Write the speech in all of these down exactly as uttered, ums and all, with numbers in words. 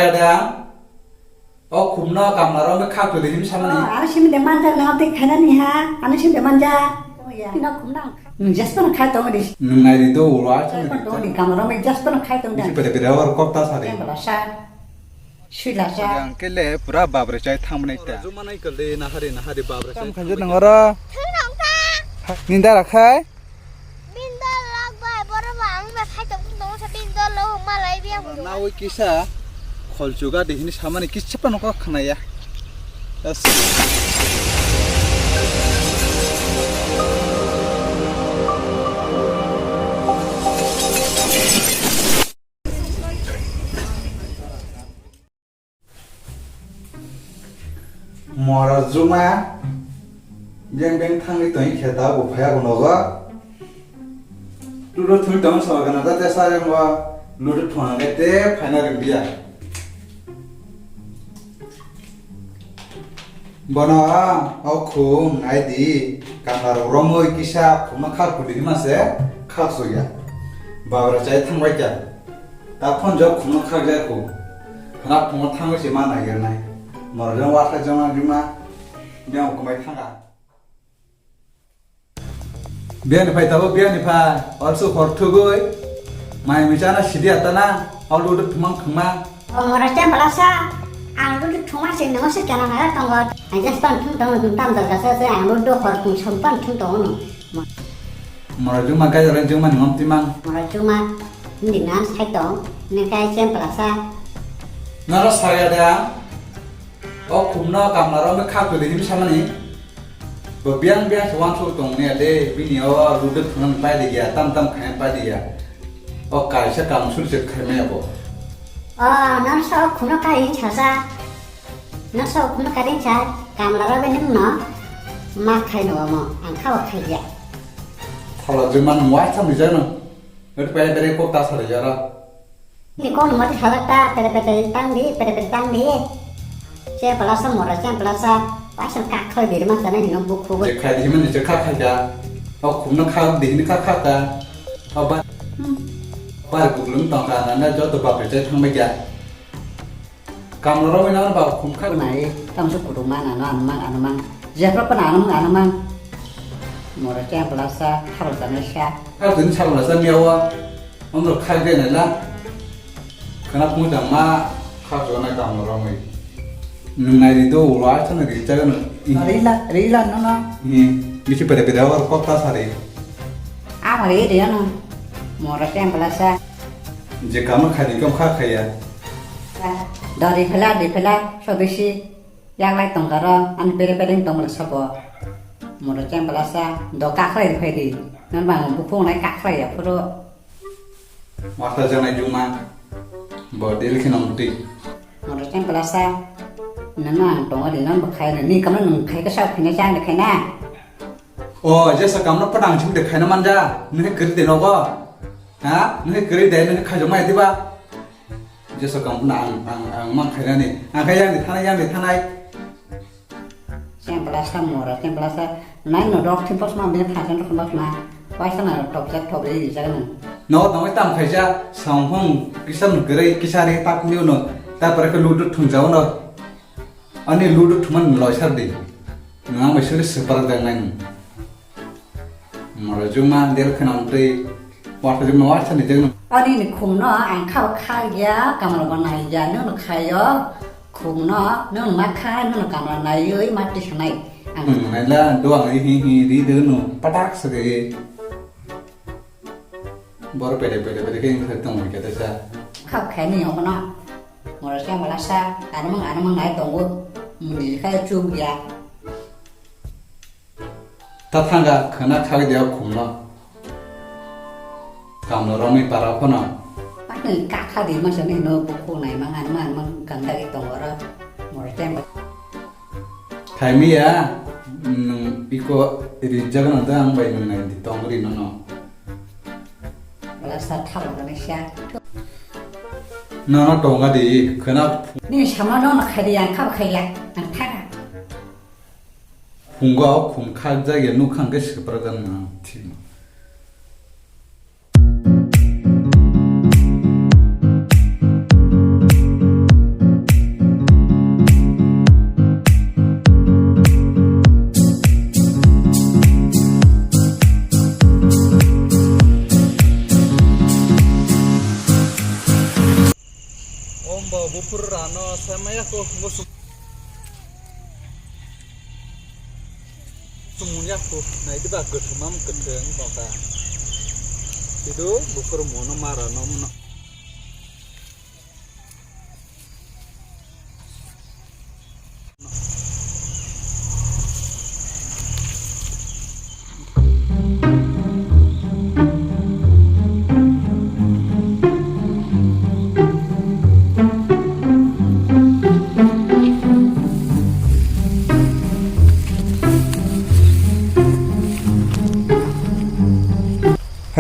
Ada, o khumno kamla rok kha tuli him samani. Oh, ano simi de manja, no te khana ni ha, ano simi de manja. Oh, ya. No khumna. Nung just no khai tong di. Nung nai di do ula. Khai tong di kamla rok just no khai tong di. Bisi pede pede or kok ta sari. Yang bela sa. Sui la sa. Yang kele pura babre chai thang mani ta. Juma nai kal de nahari nahari babre chai. Kam khanje nang ora. Ninda rakhai. Bindol lok bai, borok ba ang bai khai tong tong sa bindol lo malai biya. Nawi kisa kholchuga di hini samani kisa pa nokha khnaya. Das. Mora juma beng beng thangwi tongwi khe ta bo phaya bo nogo. Ludo thwi tong sa gana ta te sa yang wa ludo thona ke te phaina rim biya. Bono a o khum nai di kamla rok romoi kisa khumno khak kudi hima se khak soya. Babra chai thangbai kya. Ta phone jok khumno khakjak kho. Khna phungo thangwi se ma naiger nai. Morjong watha jong ang juma. Jang kumai thanga. Biani phai tabo biani phai. Also hor thugui. Mai mi chana sidi atana. Alu udu thumang thuma. Ora cha malasa. Ang udu thuma se no se kana na tongo. Ang just pan thum tongo thum tam dal kasa se ang udu hor thum som pan thum tongo no. Mora juma kai jara juma ni ngom timang. Mora juma hindi nan sai tong, ni kai chem plasa. Nara saya da. O khumno kamla rok kha kuli him samani. Bo biang biang se wansuk tong ne de bini o ruduk thunang pai de ya tam tam khayan pai de ya. O kaisa kam sur se khaimaya bo. O nan so khumno kai sasa. Nasa ukno karing chai, kamla rabe nung no ma khai no mo, ang kha khai ya. Thala juma nung wai sam jai no. Nut pere pere kok ta sari jara. Ni kon mo ti sala ta pere pere tang di, pere pere tang di. Che palasa mora, che palasa, pasan ka khai di ma sana hino bukhu. Je khai di man je kha khai ja. O khumno kha di ni kha kha ta. O ba. Ba guglung tong ka na na joto ba pe je thang ba ja. Kamla rok wngna ba khum kha. Nai, tamo se kutung man, ano, ano man, ano man. Jephru phano ano man, ano man. Mora khe ang blasa, kharo janai sa. Kharo tini sal blasa miya o. Omro khak de nai la. Khana phung jang ma khak jona kamla rok mai. Nung nai ri do, ulo ai chana ri chaga no. Rila, rila no no. Ni, bisi pede pede or kok ta sari. Amo ri de no. Mora khe ang blasa. Je kamo khai di kom kha khaya. Dari phela, di phela, so bisi. Yaklai tongkaro, ani pere pere tongmani sabo. Moro chem blasa, do kakhwlai phai di. Nang bang bukhung nai kakhwlai ya phuru. Wata janai juma. Bo dil khe nong ti. Moro chem blasa. Nang ang tongo di nang bo khai ni kamno nang khai ka sa phina chang de khai na. O, jesa kamno padang chim de khaina manja, nini kiri de nogo. Ha? Nini kiri de, nini khajo mai diba? Jesa kamno ang, ang, ang man khaina ni. Ang kha yang di thanai, yang di thanai. Chem blasa mora, chem blasa. Nai no dok thim pos ma, be phasan dok pos ma. Paisa na tok jak tok ri jak no. No, no tam khaija, samphang kisa no gere, kisa re tak ni no. Ta pare ke ludu thung jao no. Ani ludu thuman loisar di. Nang bai suri separ dang nai. Moro juma del khanam tei wata juma wata ni jeng. Ani ni khum no ang kha kha ya, kamar bo nai ya, no no khayo. Khum no, no ma kha, no no kamar nai, oi ma ti sanai. Ang Hmm, nai la do ang hi hi ri de no patak se de. Bor pede pede pede ke ingkhe tong ke ta sa. Khap khai ni yong no. Mora sa mala sa, ano mang ano mang nai tongo. Muni kha chu ya. Ta thanga khana khag dia khumno. Kamno romwi para phano. Ani kakha di masa ni no bukhu nai mang ano mang mang ganda ki tongo ra. Mora tem. Thaimiya, nung iko rijak no da ang bai nung nai di tong ri no no. Wala sa thalo gani sha. No no tonga di khana. Ni sama no na khari yang khap khaya ang thara. Phungo khum khak jagya nukhang ke sipra dan na thima. Bo buphuru rano sai maya ko musu. Sumung ya ko nai diba kwthwng mam kwthwng boka. Idu buphuru mono mara no mono.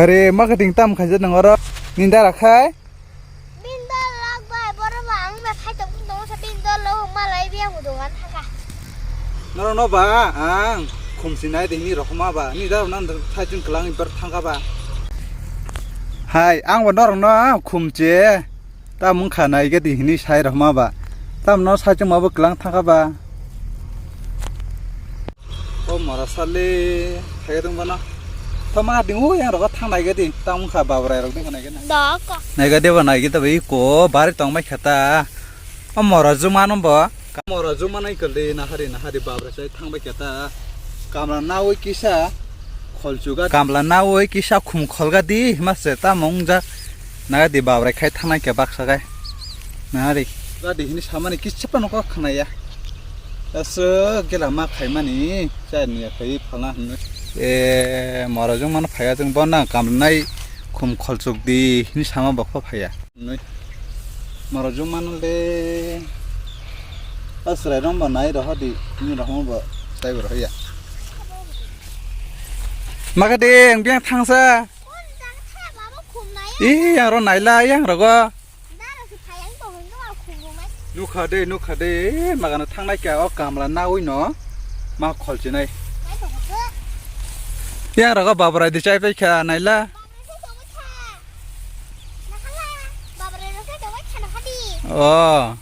Hare, ma khating tam khaijak nang oro. Ninda rakhai. Bini dol lok bai, borok ba ang bai khai tong tong sa bini dol lok malai biya hudu gan thaka. Norok no ba ang khumsi nai de ni rohoma ba ni da nan thai jun klang bar thangka ba. Hai, ang ba norok no khumche. Ta mung kha nai ge di hini sai rohoma ba. Tam no sai chung ma bo klang thangka ba. O mora sale, hai dong bana. Tama ding o yang rogo thang nai gadi, tang kha babrai rok ding nai gadi. Dok. Nai gadi ba nai gadi ba iko bari tong mai khata. O mora juma no bo. Mora juma nai kal de nahari nahari babrai sai thang bai khata. Kamla nawi kisa kholchuga. Kamla nawi kisa khum kholga di, hima se ta mung ja. Nai gadi babrai khai thang nai khe baksa gai. Nahari. Gadi hini samani kisa pa no kok khna ya. Aswk gela ma khaimani, chayni ya khai phalna hwnwi. E, mora jwng mano phaiya jwng bo nang kamnai khum kholchuk di hini sama bokho phaiya. Hwnwi. Mora jwng mano le. Aswrai rong bo nai rohor di, ni rohor bo chai bo rohya. Maka de, ang biang thangsa. Ih, yang ro naila, yang rogo. Nukha de, nukha de, magana thangnai kya o kamla nawi no ma kholchinai. Yang raga babrai di chai pai kha naila. O.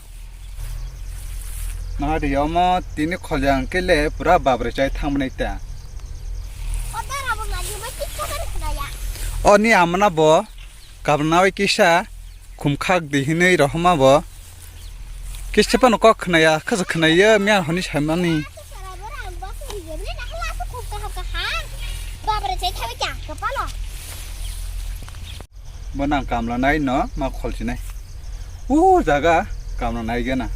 Nahadi omo tini kholjang kele pura babrai chai thangmani ta. O ni amana bo. Kabla nawi kisa khum khak di hinwi rohoma bo. Kisa phano kok khnaya, khasa khnaya, miyan hwnwi saimani. Bo nang kamla nai no ma kholchinai. O jaga kamla nai gana.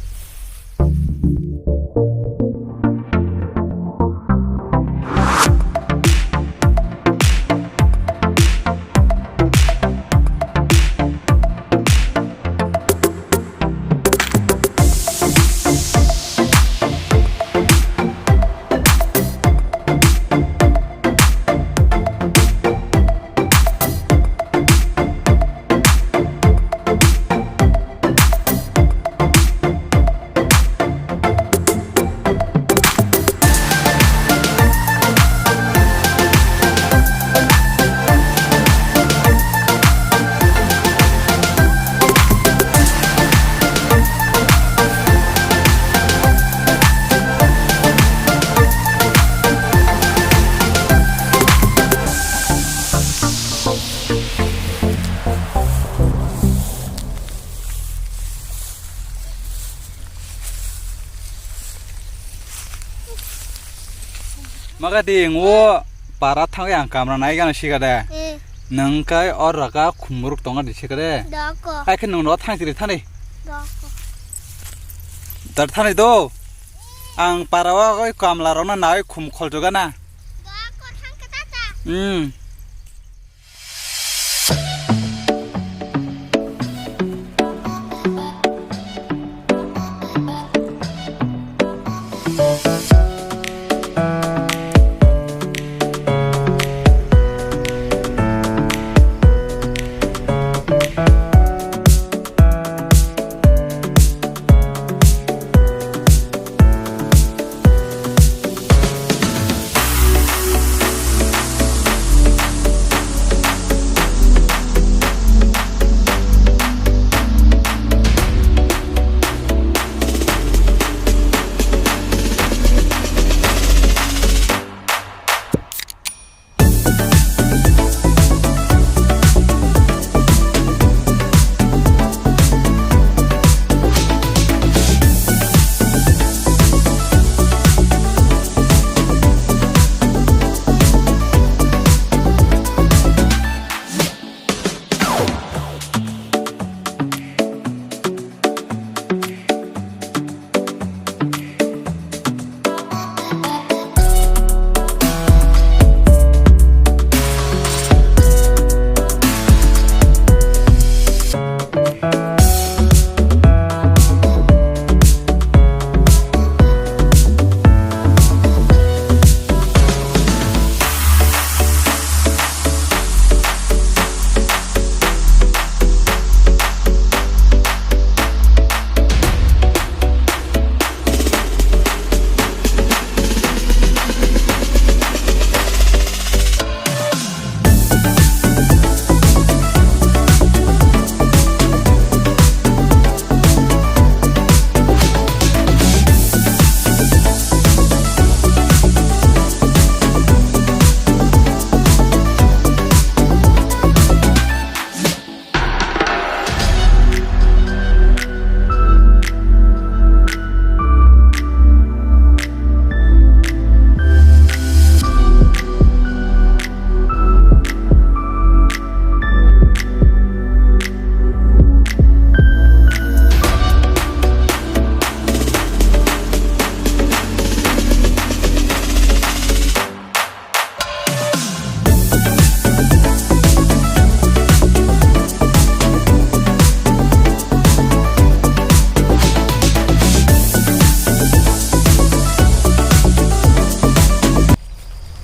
Maka di ngo para thang yang kamra nai gana sika de. Eh. Nang kai or raka khumuruk tonga di sika de. Doko. Ai khe nung no thang siri thani. Doko. Dar thani do. Ang para wa oi kamla rona nai khum khol joga na. Doko thang kata ta. Hmm.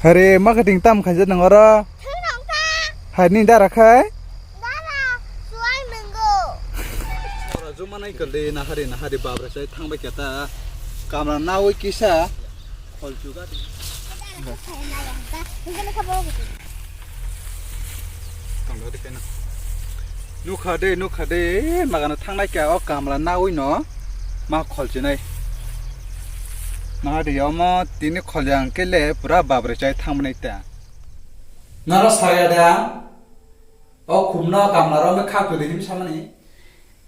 Hare, ma khating tam khaijak nang oro? Thang nang ta. Hai ni dara khai? Dara, suai nanggo. Ora juma nai kal de, nahari, nahari, babra sai thang bai kya ta. Kamra nawi kisa. Khol chuga di. Tang do de kena. Nukha de, nukha de, magana thangnai kya o kamla nawi no. Ma khol chinai. Nahari omo tini khol yang kele pura babra sai thang manai ta. Naro saya da. O khumno kamla ro me khak to de him samani.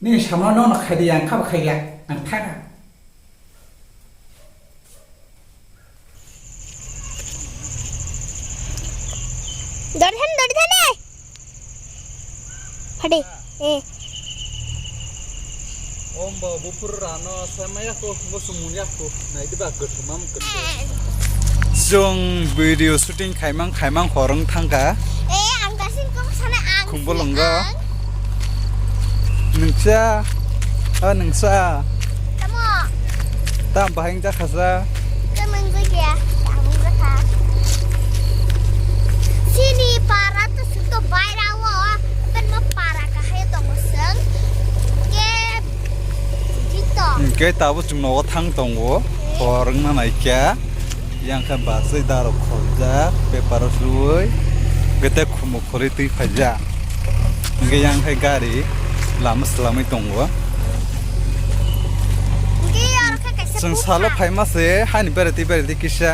Nini samano no khai di ang kha ba khai ya. Ang thana. Dori thani, dori thani. Phadi. Eh. Om ba bupur rano samaya ko mo sumuni ako. Nai di ba ko sumam ko. Jong video shooting khaimang khaimang horong thangka. Eh, ang dasin kok sana ang. Khumbo si longo. Ang. Nungsa. Ah, nungsa. Tamo. Tam bahing ja khasa. Kamang ja kya? Kamang ja kha. Sini para to suto baira wo. Pen mo para ka hai to mo seng. Ke jito. Ke tabo chung nogo thang tongo. Eh. Horong na nai kya. Yang khe basai darok kholjak, paper o suwi, hwnkhe tei khumuk khorwi twi phaijak. Hwnkhe yang khe gari lama swlamwi tongo. Hwnkhe aro khe kaisa Chwng bupha. Salo phaima se, hani bere twi bere twi kisa.